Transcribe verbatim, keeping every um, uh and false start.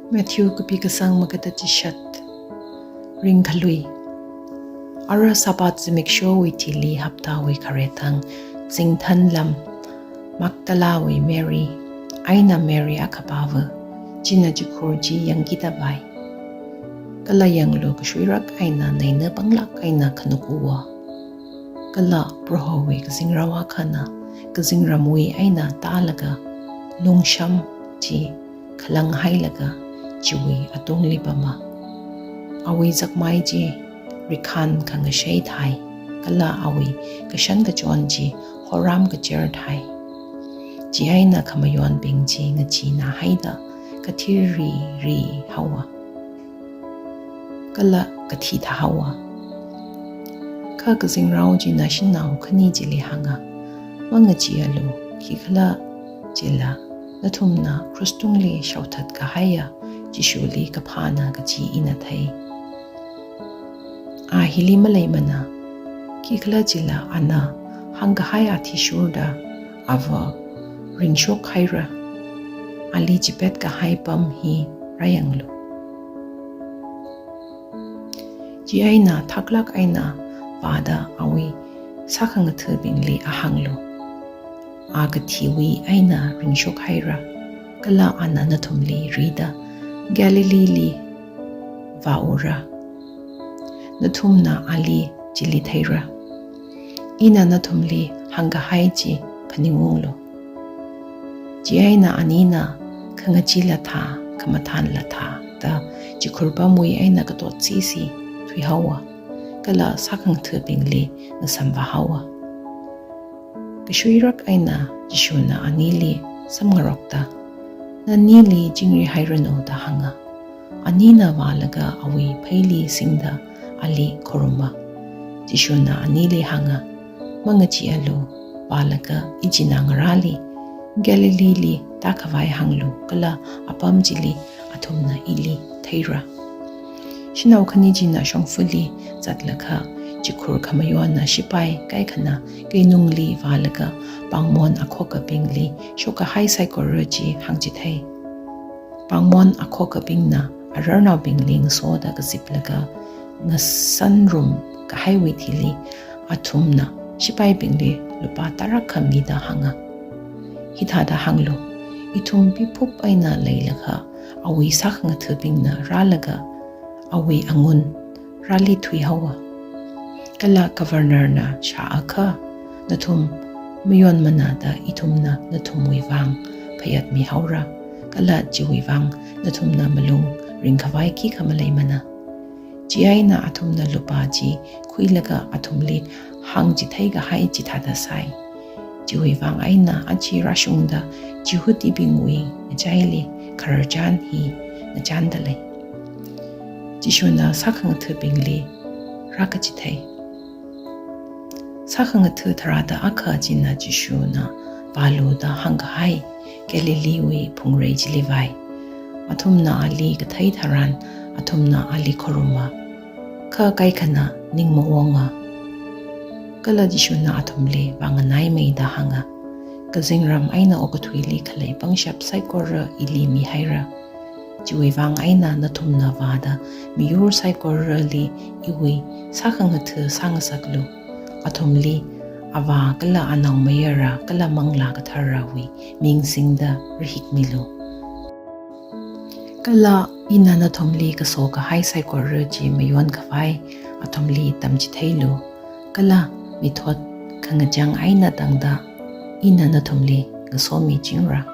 Matthew kapi kasang makada chishat. Ringkhalui. Ara Sabbath zimikshowui thili haptawui kharethang zingthanlam Magdalawui Mary, eina Mary akhapava, china chikhur chi yangkida vai. Kala yanglu, kashuirak eina neina panglāk eina khanuk uwa. Kala Prohowui kazingrao akhana kazingramwui eina tālaga lungsham chi khalanghailaga chiwui atungli pama. Awui zakmai chi rikhan khangashei thai, kala awui kashan kachon chi horam kacher thai. Chieina khamayonbing chi ngacheenā haida kathir riri haowa, kala kathi thāhaowa. Kha kazingrao china shanao khani chili hānga, "Mangacheealu, khikhalajila nathumna krush tungli shaothat kahaiya Jishuli kaphāna kaji ina thei. A hili maleimana, khikhalajila ana hāngkahai athishurda ava ringshok haira. Ali chipet kahai pam hi rāyanglu." Chieina thaklāk eina vāda awui sākhangathabingli ahānglu, "A kathiwui eina ringshok haira, kala ana nathumli rida Galileeli vāura. Nathumna ali chili theira. Ina nathumli hāngkahai chi phaningunglu." Chieina anina khangachee lathā, khamathān lathā da chikhur pamwui eina katotsisi thuihaowa, kala sākhangathabingli ngasamvā haowa. Kashuirak eina Jishuna anili samngarokta, "Nanili chingri hairanu," da hānga. Anina vālaga awui pheili singda ali khoruma. Jishuna anili hānga, "Mangacheealu, vālaga ichinā ngarāli Galileeli tākhavai hānglu, kala apam chili athumna ili theira." Shanao khani china shongfali zatlakha, chikhur khamayonna shipai kaikhana keinungli vālaga pāngmon akhokabingli shokkahai saikora chi hāngchithei. Pāngmon akhokabingna ararnaobingli ngasoda kaziplaga ngasanrum kahaiwui thili athumna shipaibingli lupā tarākha mida hānga, "Hithāda hānglu, ithum piphup eina leilakha awui sākhangathabingna rālaga awui angun rāli thuihaowa. Kala governor na shāakha nathum mayonmana da ithumna nathumwui vang phayat mihaora, kala chiwui vang nathumna malung ringkhavai khikha maleimana." Chieina athumna lupā chi khuilaga athumli hāngchithei kahai chithāda sāi. Chiwui vang eina aja rāshungda Jihudibingwui ngachaili khararchan hi ngachanda lei. Jishuna sākhangathabingli rākachithei. Sākhangatha tharāda akha china Jishuna vālu da hāngkahai Galileewui phungrei chili vai. Athumna ali kathei tharan athumna ali khoruma, kha kaikhana ning mawonga. Kala Jishuna athumli vānganaimeida hānga, "Kazingram eina okathuili khalei pangshap saikora ili mihaira. Chiwui vang eina nathumna vāda miyur saikorali iwui sākhangatha sāngasaklu. Athumli Avā kala Anaomayara kala Manglā Katharawui ming singda rahikmilu. Kala ina nathumli kaso kahai saikora chi mayonkhavai athumli tamchitheilu. Kala mithot khangachang eina tangda ina nathumli ngasomichingra."